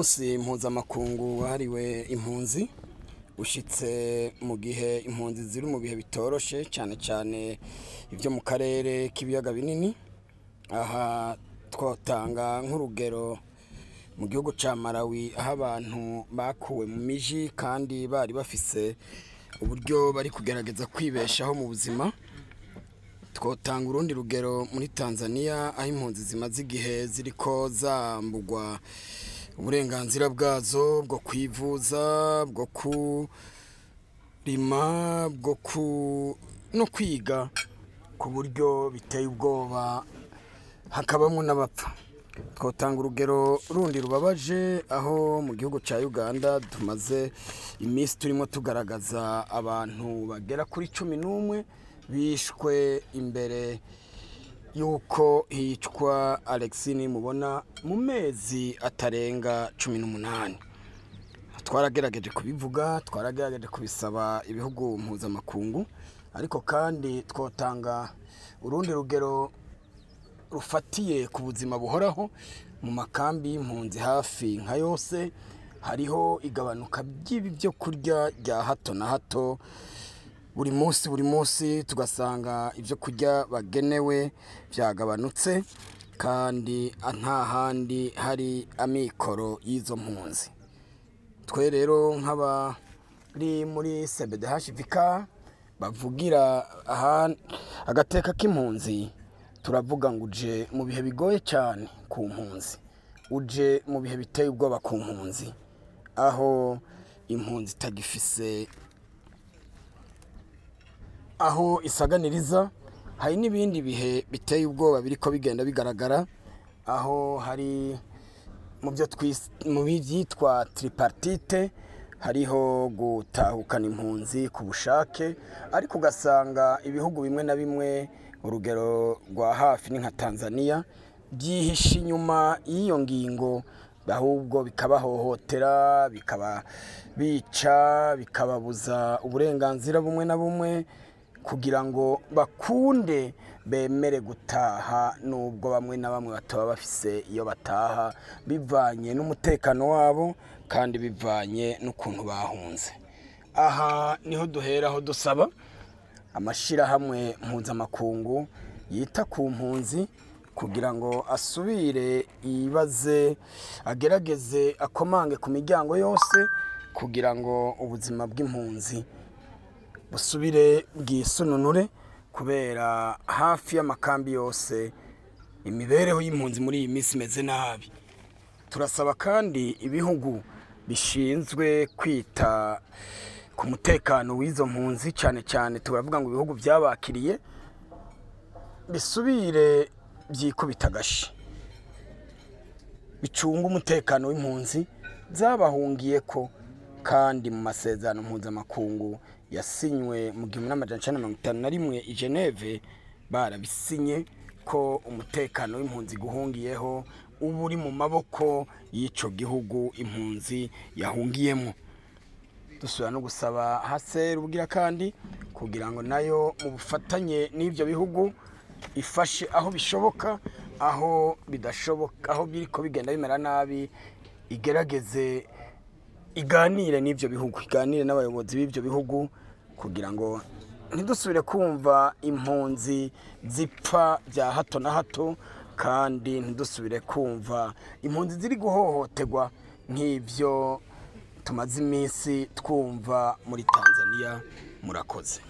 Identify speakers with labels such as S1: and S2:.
S1: Umunsi mpuzamakungu wahariwe impunzi ushitse mu gihe impunzi ziri mu bihe bitoroshe, cyane cyane ibyo mu karere k'ibiyaga binini. Aha twotanga nk'urugero mu gihugu ca Malawi, aho abantu bakuwe mu miji kandi bari bafise uburyo bari kugerageza kwibeshaho mu buzima. Twotanga urundi rugero muri Tanzania, aho impunzi zimaze igihe ziriko zambugwa uburenganzira bwazo bwo kwivuza, bwo kurima, bwo no kwiga ku buryo biteye ubwoba, hakabamwo n'abapfa. Twotanga urugero rundi rubabaje aho mu gihugu ca Uganda tumaze iminsi turimo tugaragaza abantu bagera kuri 11 bishwe imbere yuko hicwa Alexine mubona mu mezi atarenga 18. Twaragerageje kubivuga, twaragerageje kubisaba ibihugu mpuzamakungu, ariko kandi twotanga urundi rugero rufatiye ku buzima buhoraho mu makambi y'impunzi hafi nka yose. Hariho igabanuka ry'ibi byo kurya rya hato na hato, buri munsi buri munsi tugasanga ibyo kurya bagenewe byagabanutse, kandi nta handi hari amikoro y'izo mpunzi. Twe rero nk'abari muri CBDHVK bavugira agateka k'impunzi, turavuga ngo uje mu bihe bigoye cyane ku mpunzi, uje mu bihe biteye ubwoba ku mpunzi, aho impunzi itagifise aho isaganiriza. Hari n'ibindi bihe biteye ubwoba biriko bigenda bigaragara, aho hari mu byo mu byitwa tripartite, hariho gutahukana impunzi ku bushake, ariko ugasanga ibihugu bimwe na bimwe, urugero rwa hafi ni nka Tanzania, byihishe inyuma y'iyo ngingo, ahubwo bikabahohotera, bikababica, bikababuza uburenganzira bumwe na bumwe kugira ngo bakunde bemere gutaha, nubwo bamwe na bamwe bataba bafise iyo bataha, bivanye n'umutekano wabo kandi bivanye n'ukuntu bahunze. Aha niho duheraho dusaba amashirahamwe mpuzamakungu yita ku mpunzi kugira ngo asubire yibaze, agerageze akomange ku miryango yose kugira ngo ubuzima bw'impunzi busubire bwisununure, kubera hafi y'amakambi yose imibereho y'impunzi muri iyi minsi imeze nabi. Turasaba kandi ibihugu bishinzwe kwita ku mutekano w'izo mpunzi, cyane cyane turavuga ngo ibihugu byabakiriye, bisubire byikubita agashi, bicunga umutekano w'impunzi zabahungiye ko, kandi mu masezerano mpuzamakungu yasinywe mu 1951 i Geneve barabisinye ko umutekano w'impunzi guhungiyeho uba uri mu maboko y'ico gihugu impunzi yahungiyemo. Dusubira no gusaba HCR ubugira kandi kugira ngo nayo mu bufatanye n'ivyo bihugu ifashe aho bishoboka, aho bidashoboka, aho biriko bigenda bimera nabi, igerageze iganire n'ivyo bihugu, iganire n'abayobozi b'ivyo bihugu kugira ngo ntidusubire kumva impunzi zipfa bya hato na hato, kandi ntidusubire kumva impunzi ziri guhohoterwa nk'ivyo tumaze iminsi twumva muri Tanzania. Murakoze.